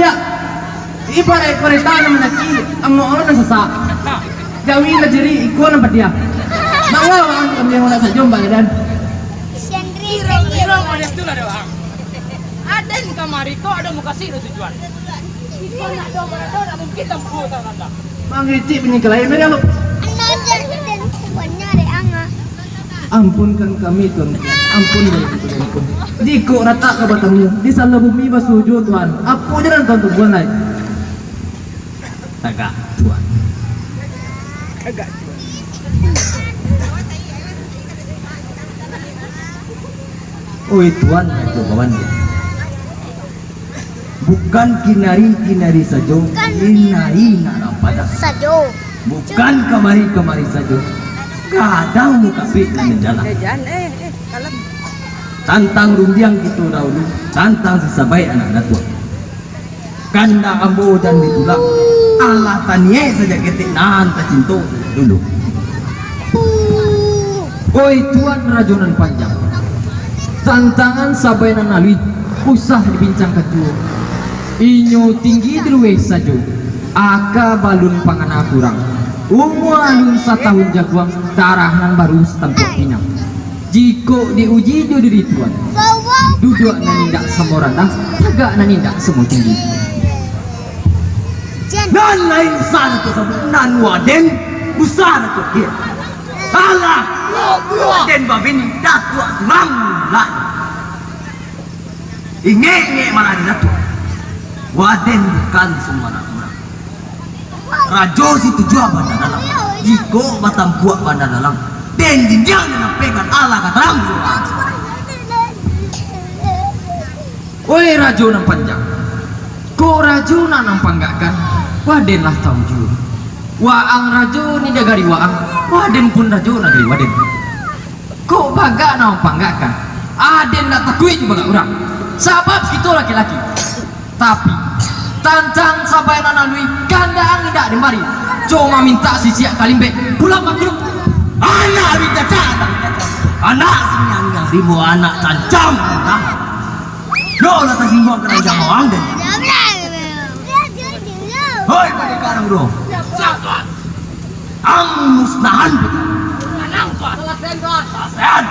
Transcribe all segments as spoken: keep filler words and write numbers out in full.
Ya, ibaraik kareta nan manaki, angok nan sasak. Jawi nan ciri, ikua nan padiah. Mangga waang kami nan sajo, Mbak Adan? Kiro-kiro model tu lah dek waang. Aden kamari ko ado mukasuik, ado tujuan. Iko nak do, nak do, nak mungkin tampuah tangan dah. Mangecek bunyi kalain, Mary, apo? Anak Aden, Aden, sebenarnya dek Angah. Ampunkan kami, Tuanku. Ampun, Tuanku. Jikok ratak ka batamu, di salah bumi basujud, Tuan. Apo jalan Tuan tu buan lai? Tagak, Tuan. Tagak, Tuan. Oi, Tuan, Tuan kawan. Bukan kinari-kinari sajo, kinari nak rampadan. Sajo. Bukan kamari-kamari sajo, gadang mukasuik nan manjalang. Eh, Jan, eh, eh, kalem. Tantang rundiang kito dahulu, tantang si Sabaik anak Datuak. Kandak ambo jan ditulak, alah taniaik sajak ketek nan tacinto dulu. Oi, Tuan Rajo Nan Panjang, tantangan Sabaik nan aluih usah dibincangkan juo. Inyo tinggi di lueh sajo, aka balun pangana kurang. Umua alun satahun jaguang, darah nan baru satampuak pinang. Jikok diuji jo diri Tuan, duduak nan indak samo randah, tagak nan indak samo tinggi. Nan lain usah tasabuik, nan Waden usah tapikia. Alah, Waden babini Datuak surang lah. Ingek-ingek malah di Datuak. Waden bukan sumbarang urang. Rajo Situjuah Banda Dalam. Jikok batampuak Banda Dalam, den jinjiang nan ampekkan alah ka tarang surang. Oi Rajo Nan Panjang, kok Rajo nan ampanggakan, Waden lah tahu juo. Waang Rajo di nagari Waang, Waden pun Rajo nagari Waden. Kok bagak nan ampanggakan, Aden ndak takuik jo bagak urang, sabab kito laki-laki. Tapi, tantang Sabaik nan aluih, kandak ang indak den bari. Cuma mintak sisiak kalimbek, pulang mangkuruik. Anak bicacak, anak bicacak. Anak siniang-niang rimbo, anak cancam. Nah. Yo lah tasingguang ka ranjang waang den. Hoi, pandeka nan mudo. Siap, Tuan. Ang musnahan. Anang, Tuan. Salasean, Tuan. Salasean.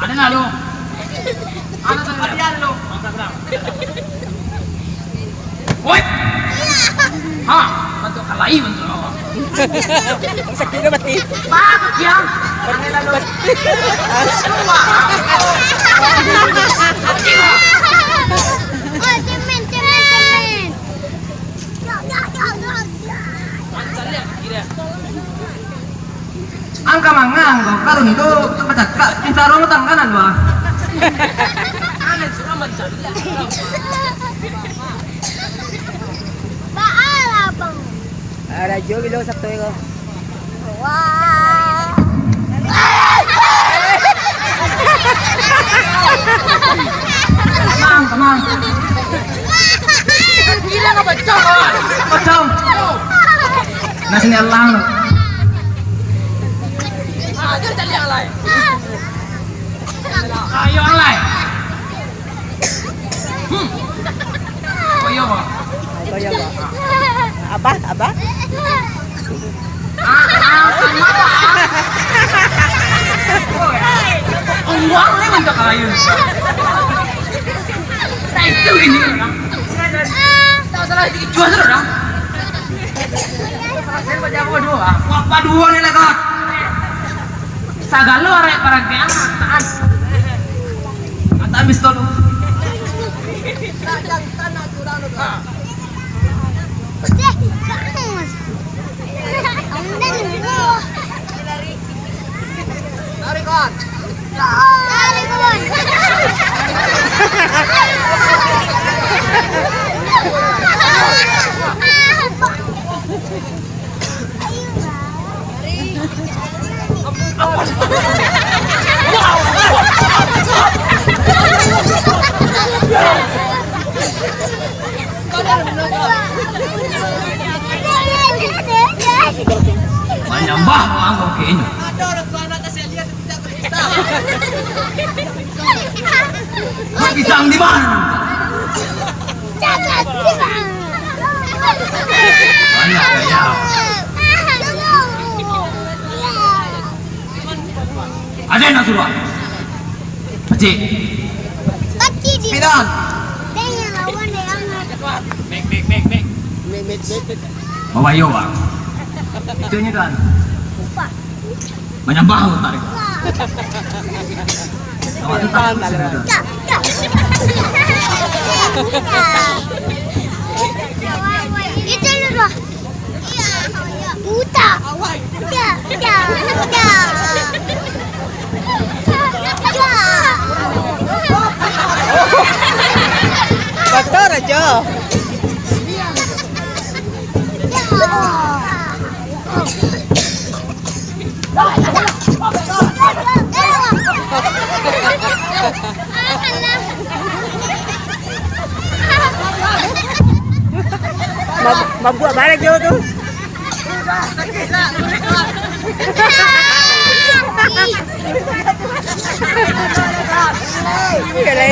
Ada ndak, Lu? Ada tadi ada, Lu. Woi! Ha, bantuak kalai bantuak lo. Sakik dah mati. Pak, kiang. Mati. Oh, cemen, cemen, cemen. Angka mangang ko, karun tu, ka bacakak, pincaro matangganan, wah. Baalah, Bang. Ah, Rajo bilo Sabtu ko. Wah. Tenang, tenang. Gila ka pacah, ah. Pacah. Nah, sini elang. Ah, dia tak lihat, Lai. Ayo, Lai. Hmm. Oh, iya, Pak. Oh, iya, Pak. Abah, Abah. Ah, ah, sama, Pak. Uang ni mantap kalayu. Nah, itu ini. Tak salah, itu jual sudah, dah. Saya baca apa dua? Apa dua ni lah, Kak? Sagalo arek paragian mataan. Mataan pistol. Lari, kawan. Lari, kawan. Manyambah mangko kek inyo. Ado urang tuo anak tasaliah tapi indak bapisang. Bapisang di ma? Anak gaya. Ado nan suruah. Pacik. Pacik di. Pidan. Dia yang lawan dia yang. Babayo, Bang. Itu nyo, Tuan. Lupa. Manyambah lo tadi. Awak tu takut sudah tu. Itu dulu. Buta. Buta. Buta. Buta. Kotor aja. Mab-, mabuak barek jo tu. Iya, lai.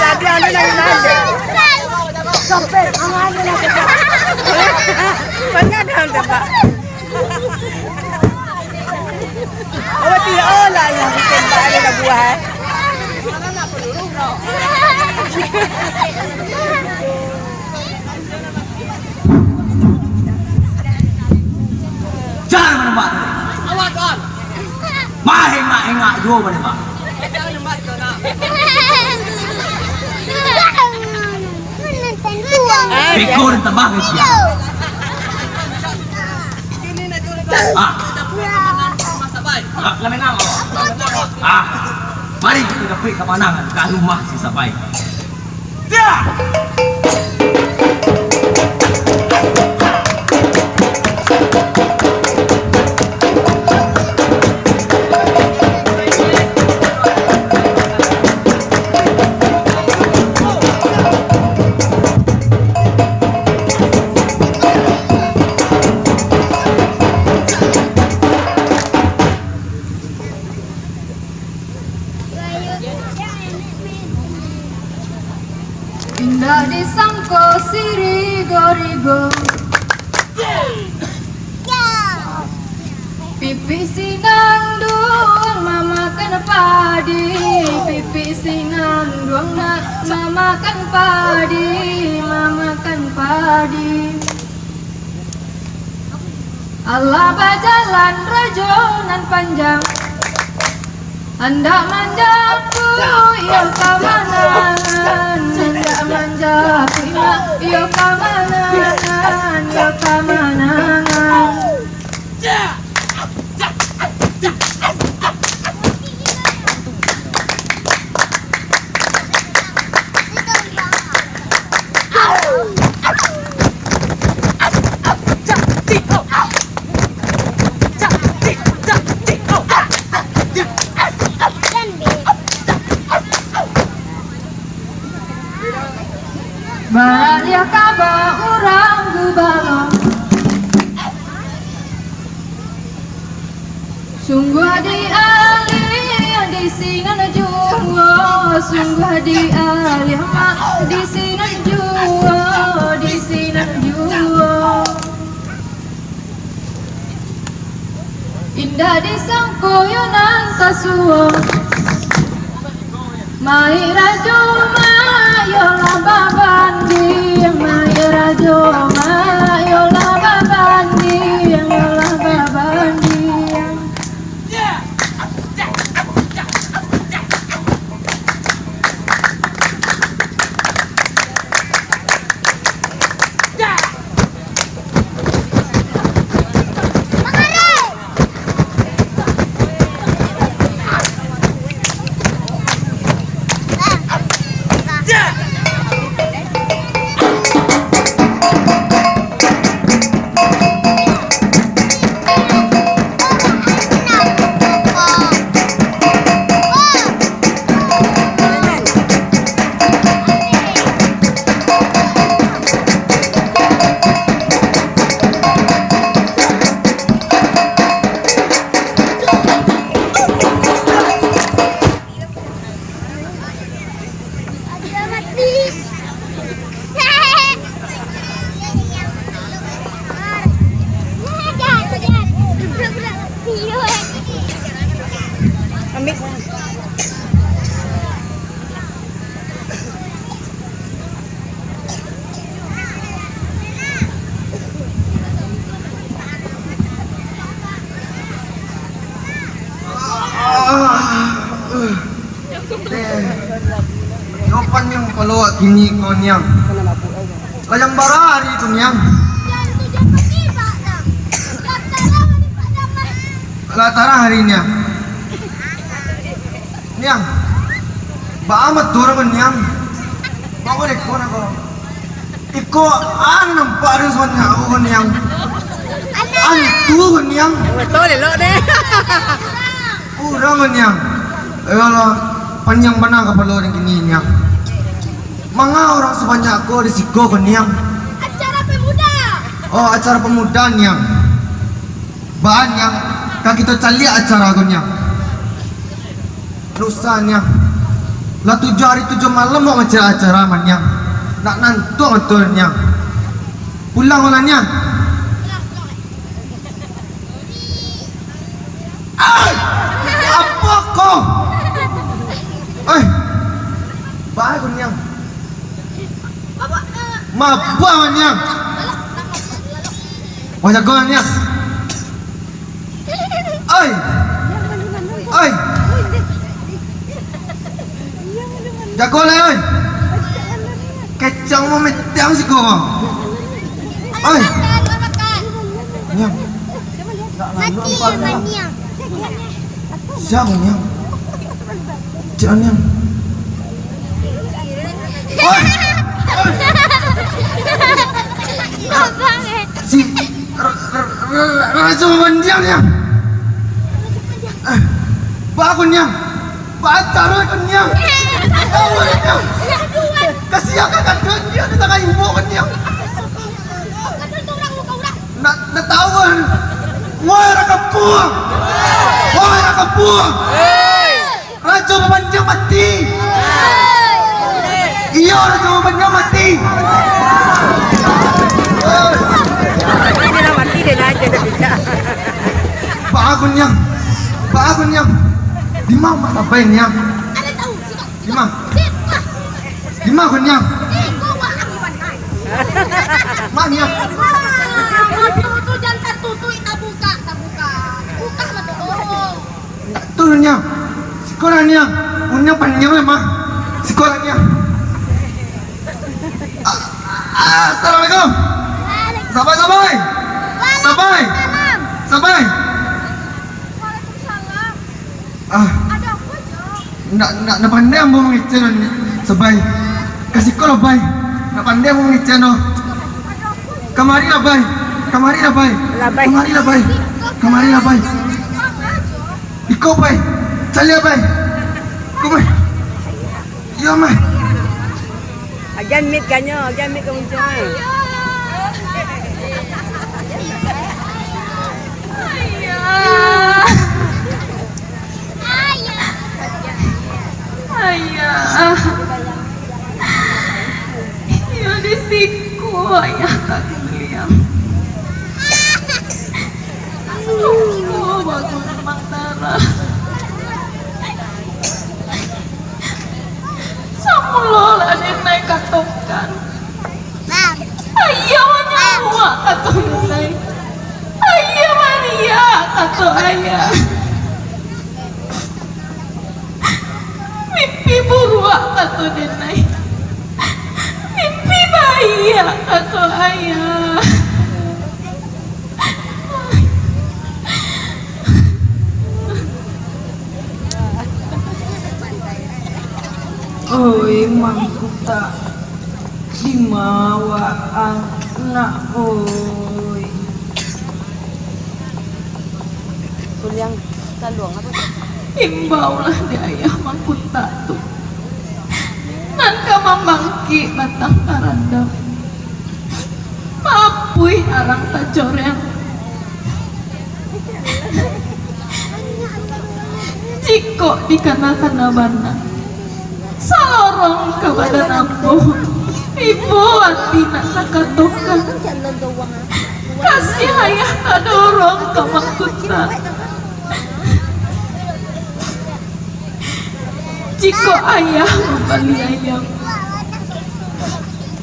Tadi anu nangin-nangin. Sampai tangannya nak tembak. Mana ada yang tembak? Oh, tidak. Oh, lah, lah, ditembak ada dah buah, eh. Jan manembak tadi. Awak, Tuan. Mah engak-engak juo manembak. Jan manembak, Tuan. Beko ditambah ka sia. Ah. Lah, lah menang. Ah. Mari kita dapek kamanangan ka rumah si Sapai. Indak disangko sirigo-rigo, pipik sinanduang mamakan padi, pipik sinanduang nak mamakan padi, mamakan padi. Alah bajalan rajo nan panjang, handak manjapuik iyo kamanangan, handak manjapuik ma-, iyo kamanangan, iyo kamanangan. Baraliah kaba urang gubalo. Sungguah dialiah di sinan juo, sungguah dialiah mak di sinan juo, di sinan juo. Indak disangko yo nan kasuo. Maik rajo, maik yo lah babandiang, maik rajo, maik yo lah babandiang, yo lah babandiang. Yo paniang kapalo awak kini ko, Niang. Lah jam bara hari tu, Niang? Lah tarang hari, Niang. Niang, baa mato ko, Niang? Baa ko dek ko, nak ko? Iko, ah, nampak ado sabanyak ko, Niang. Antu ko, Niang. Betul, elok deh. Urang ko, Niang. Yolah, paniang bana kapalo den kini, Niang. Manga urang sabanyak ko di siko ko, Niang? Acara pemuda. Oh, acara pemuda, Niang. Baa, Niang, ka kito caliak acara ko, Niang. Lusa, Niang. Lah tujuah hari tujuah malam awak mancari acara mah, Niang. Nak nantuak batua, Niang. Pulang lah, Niang. Ai! Apo ko? Ai! Baa ko, Niang? Mabua, Niang. Wah, jago, Niang. Oi! Oi! Jago lah, oi! Kecek mameteang siko. Oi! Niang. Mati, Niang. Sia, Niang? Cik Niang. Oi! Oi! Si Ra-, ra-, ra-, ra-, Rajo Babandiang, Niang. Eh, baa ko, Niang? Baa caro ko, Niang? Baa ko, Niang? Kasian ka gadang Niang di tangah imbau ko, Niang. Nak, nak tahu kan? Woi, urang kampuang! Woi, urang kampuang! Rajo Babandiang mati! Iyo, Rajo Babandiang mati! Mati, dia lah mati, dia lah aja, dia bisa. Baa ko, Niang? Baa ko, Niang? Dima Mak Sabai, Niang? Dima? Dima ko, Niang? Ma, Niang? Mato tu jan tatutuik, tabuka, tabuka. Buka mato tu. Tu, Niang. Siko lah, Niang. Niang paniang mah. Siko lah, Niang. A-, a-, Assalamualaikum. Sabai, Sabai. Sabai. Sabai. Waalaikumsalam. Ah. Ado apo, Jo? Ndak, ndak, ndak pandai ambo mangecek, Sabai. Ka siko lah, Bai. Ndak pandai ambo mangecek, no. Ado apo, Jo? Kamari lah, Bai. Kamari lah, Bai. Lah, Bai. Kamari lah, Bai. Kamari lah, Bai. Iko, Bai. Caliak, Bai. Iko, Bai. Iyo, mah. Agiah mit kanyo, agiah mit ka muncuang. Ayah. Ayah. Iyo di siko, Ayah, ka kuliah. Aduh, bagus mandarah. Samulo lah denai katokan. Ayah manyawa, kato denai. Ayah Maria, kato ayah. Mimpi buruak, kato denai. Mimpi baiak, kato ayah. Oi, Mangkutak, dima waang nak, oi? Kuliang saluang apo tu? Imbaulah di ayah Mangkutak tu, nan ka mambangkik batang karandam, maapuih arang tacoreng. Jikok dikana-kana bana, salorong ka badan ambo, ibo ati nak takatokan. Kasih ayah tadorong ka Mangkutak. Jikok ayah mambali ayam,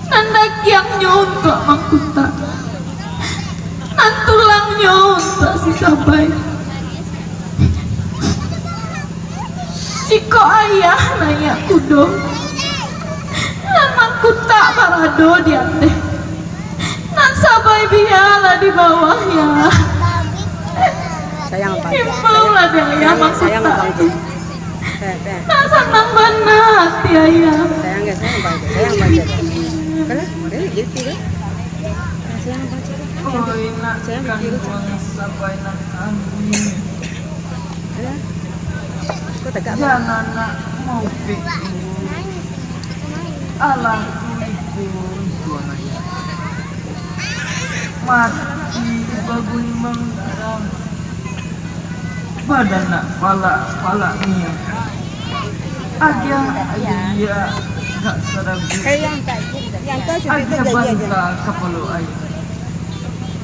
nan dagiangnyo untuak mangkutak, nan tulangnyo untuak si Sabai. Jikok ayah naiak kudo, nan mangkutak barado di ateh, nan Sabai bialah di bawah, ya. Sayang, Bang. Imbaulah di ayah mangkutak. Sayang, Bang. Nak sanang bana ati ayah. Sayang, ya, sayang, Bang. Sayang, Bang. Kalah? Dari guilty, kan? Sayang, Bang. Oi, nak kanduang Sabai nan kami. Alah. Kau tegak, Bang. Jan anak maupik. Alah, kuliku tuan ayah. Mati bagumbang darah. Badan nak palak-palak nian. Agiah, agiah, nak sadabu. Agiah banta kapalo ayah.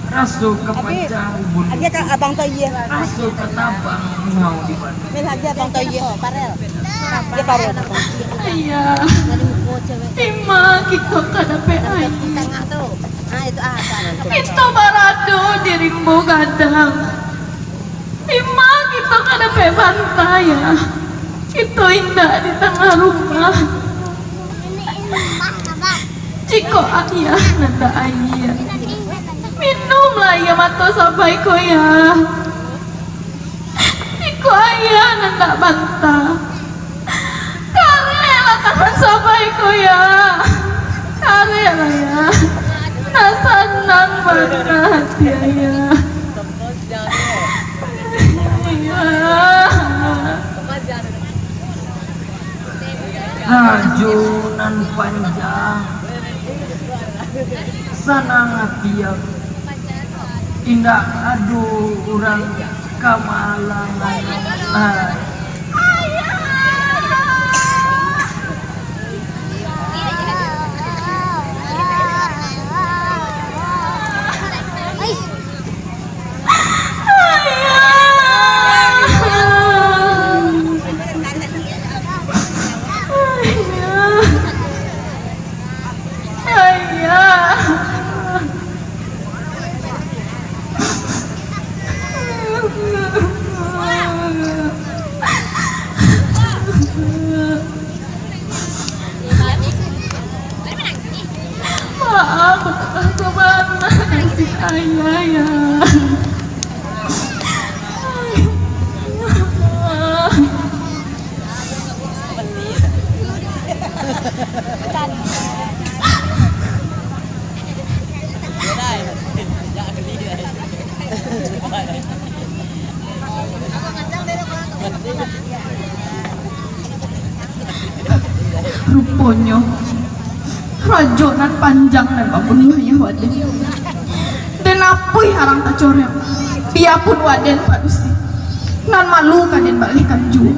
Raso kapancang ubun. Agiah ka abang tu, iya. Raso katabang bungau di badan. Mil, agiah abang tu, iya. Parel. Iya, parel. Iya. Ima kito ka dapek aia. Kito barado di rimbo gadang. Ima kito ka dapek banta, ya? Kito indak di tangah rumah. Jikok ayah nandak aia, minumlah aia mato Sabai ko, ya. Jikok ayah nandak banta, kareklah tangan Sabai ko, ya. Kareklah, ya. Nak sanang bana ati ayah. Rajo nan panjang, sanang ati, indak ado urang kamalangan. Maaf, aku bana nasib ayah, ya. Ruponyo, rajo nan panjang nan mambunuah ayah waden. Den apuih arang tacorek, biyapun waden padusi, nan malu ka den balehkan juo.